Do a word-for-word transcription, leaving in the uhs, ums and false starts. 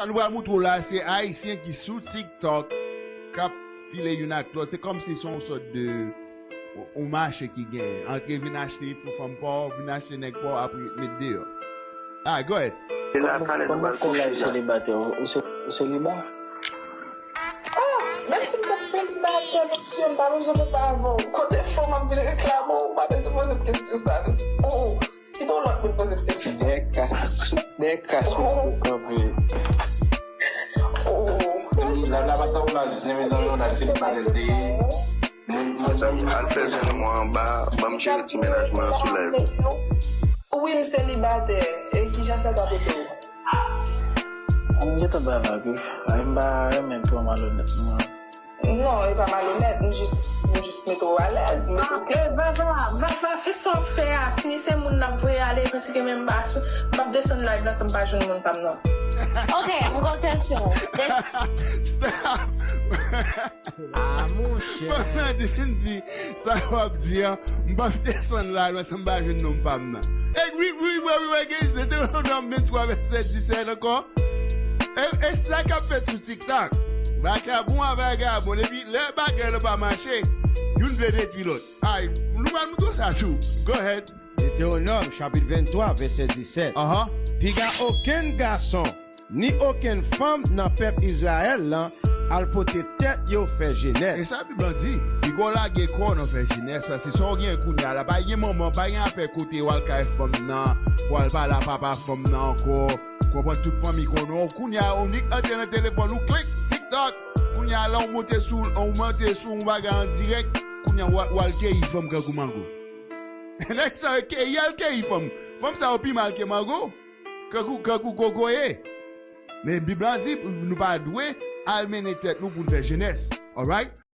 Sa nou pral montre w la, se Ayisyen ki sou TikTok, k ap file youn ak lòt. Se kòmsi se yon sòt de, yon mache ki genyen. Antre vin achte pou fanm pa w, vin achte nèg pa w, apre met deyò. Ah, go ahead. E la, talè nou pral kouche la. Kòman w fè la, selibatè? Ou se, ou seliba? Oh, menm si m te selibatè, mesye, m pa bezwen pale avè w. Kote fanm ap vin reklame w, ou pa bezwen poze m kesyon sa, mesye. Oh, kite yon lòt moun poze m kesyon sa. Dèyè kas, dèyè kas ou kanpe. Oh. La, la, pa tankou la, se mezanmi, yon la selibatè l te ye. Mezanmi, al fè zen mwen anba, ban m jere ti mennaj mwen an sou live. Wi, m selibatè. E kijan sa t ap ede w? M gentan bay vag, wi. Ay, m pa renmen twò malonèt, non. Non, e pa malonèt, m jis, m jis mete w alèz, m mete w klè. Vava, Vava, fè sa w ap fè a. Si se moun n ap voye ale, paske menm m pa sou, m ap desann live la san m pa jwenn moun pa m nan. Ok, m gon kesyon. Stop! Ah, monchè. Pandan di vin di sa w ap di an, m p ap desann la, lè sa m pa jwenn nonm pa m nan. E wi, wi, wi, wi, wi, gen Detewonòm venntwa, vèsè disèt ankò. E, e sa k ap fèt sou TikTok. Vakabon a vakabon. Epi lè bagay la pa mache, youn vle detwi lòt. Ay, nou pral montre w sa tou. Go ahead. Detewonòm, chapit venntwa, vèsè disèt. Piga okenn gason ni okenn fanm nan pèp Izrayèl lan al pote tèt yo fè jenès. E sa Bib lan di, piga w lage kò w nan fè jenès, paske sa w gen kounye a la, pa gen manman, pa gen afè kote w al kay fanm nan, pou w al pale a papa fanm nan ankò, w konprann, tout fanmi konnen w, kounye a ou nik antre nan telefòn ou, klik, TikTok, kounye a la ou monte sou, ou monte sou yon bagay an dirèk, kounye a w al, w al keyi fanm kankou mango. Nèg sa yo keyi, al keyi fanm. Fanm sa yo pi mal ke mango. Kankou, kankou kokoye. Men Bib lan di nou pa dwe al mennen tèt nou pou n fè jenès. Alright?